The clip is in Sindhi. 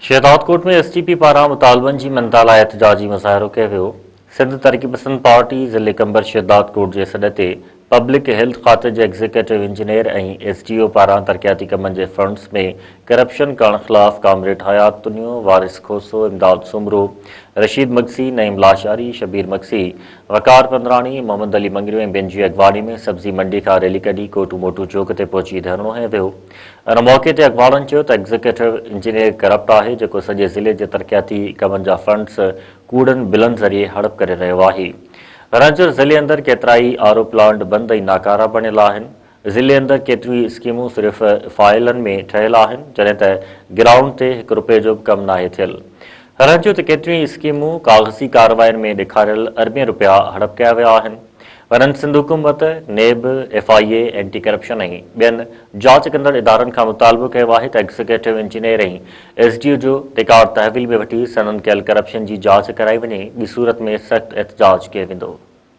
شهدادڪوٽ ۾ ايس ٽي پي پاران مطالبن جي مڃتا لاء احتجاجي مظاهرو ڪيو ويو. سنڌ ترقي پسند پارٽي ضلعي قمبر شهدادڪوٽ جي سڏ تي پبلڪ هيلٿ کاتي جي executive engineer ۽ S D O پاران ترقياتي ڪمن جي فنڊز ۾ ڪرپشن ڪرڻ خلاف ڪامريڊ حيات تنيو، وارث کوسو، امداد سومرو، رشيد مگسي، نعيم لاشاري، شبير مگسي، وقار پندراڻي، محمد علي مڱريو ۽ ٻين جي اڳواڻي ۾ سبزي منڊي کان ريلي ڪڍي ڪوٽو موٽو چوڪ تي پهچي ڌرڻو هنيو ويو. ان موقعي تي اڳواڻن چيو ته ايگزيڪيوٽو انجنيئر ڪرپٽ آهي جيڪو سڄي ضلعي جي ترقياتي ڪمن جا فنڊز ڪوڙن بلن ذريعي هڙپ ڪري رهيو آهي. رنجر ضلعي اندر ڪيترائي آر او پلانٽ بند ۽ ناڪارا بڻيل آهن. ضلعي اندر ڪيتريون ئي اسڪيمون صرف فائلن ۾ ٺهيل آهن جڏهن ته گرائونڊ تي هڪ رپئي جو به ڪم ناهي ٿيل. هنن چيو ته ڪيتريون ئي اسڪيمون ڪاغذي ڪاررواين ۾ ڏيکاريل اربين رپيا هڙپ ڪيا ويا آهن. ورن سنڌ حڪومت، NAB, F I A, anti corruption ۽ ٻين جاچ ڪندڙ ادارن کان مطالبو ڪيو آهي ته executive engineer ۽ S D O جو رڪارڊ تحويل ۾ وٺي سندن ڪيل ڪرپشن جي جاچ ڪرائي وڃي، ٻي صورت ۾ سخت احتجاج ڪيو ويندو.